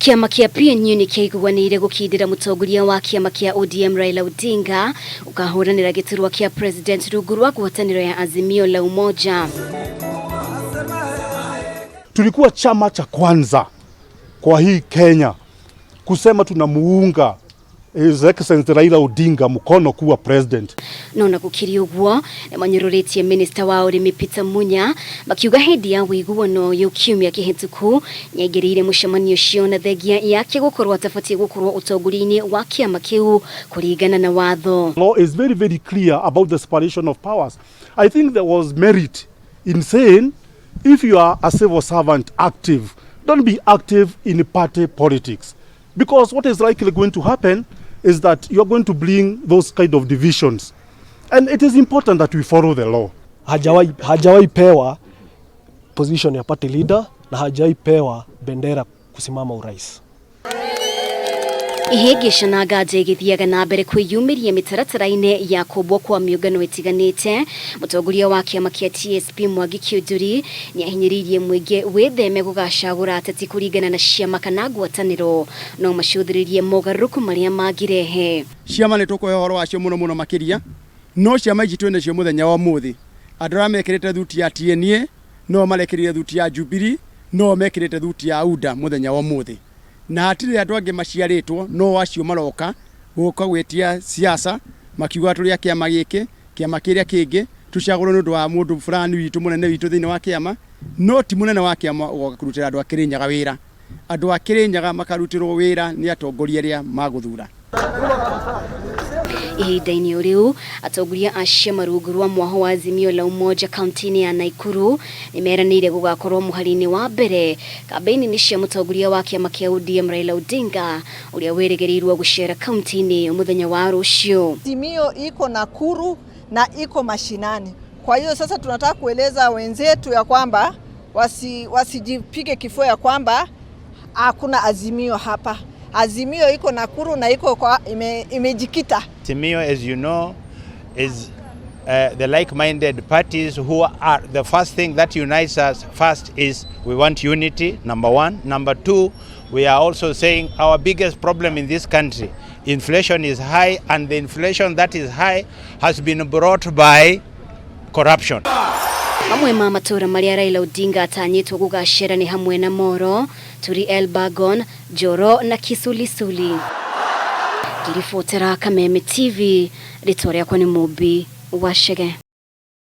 Kĩama kĩa PNU nĩ kĩaiguanĩire gũkindĩra mũtongoria wa kĩama kĩa ODM Raila Odinga ũkahũranĩra gĩturwa kĩa president rungu rwa ngwatanĩro ya Azimio la Umoja. Tulikuwa chama cha kwanza kwa hii Kenya kusema tunamuunga His Excellency Raila Odinga mkono kuwa president. No na gũkĩrĩ ũguo nĩ manyũrũrĩtie minista wa ũrĩmi Peter Munya makiuga hĩndĩ ya ũiguano ũyũ kiumia kĩhĩtũku nĩaingĩrĩire mũcemanio ũcio na thengia yake gũkorwo atabatiĩ gũkorwo ũtongoria-inĩ wa kĩama kĩu kũringana na watho. Law is very, very clear about the separation of powers. I think there was merit in saying if you are a civil servant active, don't be active in party politics. Because what is likely going to happen is that you're going to bring those kind of divisions. And it is important that we follow the law. Hajawahi pewa position ya party leader na hajawahi pewa bendera kusimama urais. Ihĩngĩca na nganja igĩthiaga na mbere kwĩyumĩria mĩtaratara-inĩ ya kũmbwo kwa mĩũngano ĩtiganĩte. Mũtongoria wa kĩama kĩa TSP Mwangi Kiunjuri nĩahinyĩrĩirie mũingĩ wĩtheme gũgacagũra ateti kũringana na ciama kana ngwatanĩro no macũthĩrĩrie mogarũrũku marĩa mangĩrehe. Ciama nĩ tũkũhe ũhoro wacio mũno mũno makĩria, no ciama ici twĩ nacio mũthenya wa ũmũthĩ, andũ arĩa mekĩrĩte thuti ya TNA no marekĩrire thuti ya Jubilee, no mekĩrĩte thuti ya UDA mũthenya wa ũmũthĩ, na hatirĩ andũ angĩ maciarĩtwo no acio maroka gũka gwĩtia siasa makiuga tũrĩ a kĩama gĩkĩ, kĩama kĩrĩa kĩngĩ, tũcagũrwo nĩ ũndũ wa mũndũ fulani witũ, mũnene witũ thĩinĩ wa kĩama, no ti mũnene wa kĩama ũgoka kũrutĩra andũ a Kĩrĩnyaga wĩra. Andũ a Kĩrĩnyaga makarutĩrwo wĩra nĩ atongoria arĩa magũthura. Ihinda-inĩ o rĩu, atongoria a ciama rungu rwa mwaho wa Azimio la Umoja kaunti-inĩ ya Nakuru nĩ meranĩire gũgakorwo mũhari-inĩ wa mbere kambĩini-inĩ cia mũtongoria wa kĩama kĩa ODM Raila Odinga ũrĩa wĩrĩgĩrĩirwo gũcera kaunti-inĩ mũthenya wa rũciũ. Azimio iko Nakuru na iko mashinani. Kwa hiyo sasa tunataka kueleza wenzetu ya kwamba wasijipige kifua ya kwamba hakuna Azimio hapa. Azimio iko Nakuru na iko kwa imejikita. Azimio, as you know, is the like-minded parties who are the first thing that unites us first is we want unity, number one. Number two, we are also saying our biggest problem in this country, inflation is high, and the inflation that is high has been brought by corruption. Mamwe ma matũra marĩa Raila Odinga atanyĩtwo gũgacera nĩ hamwe na Moro, Turi Elburgon, Njoro na Kisulisuli. Ngĩribotera Kameme TV, rĩtwa rĩakwa nĩ Mũmbi Wacege.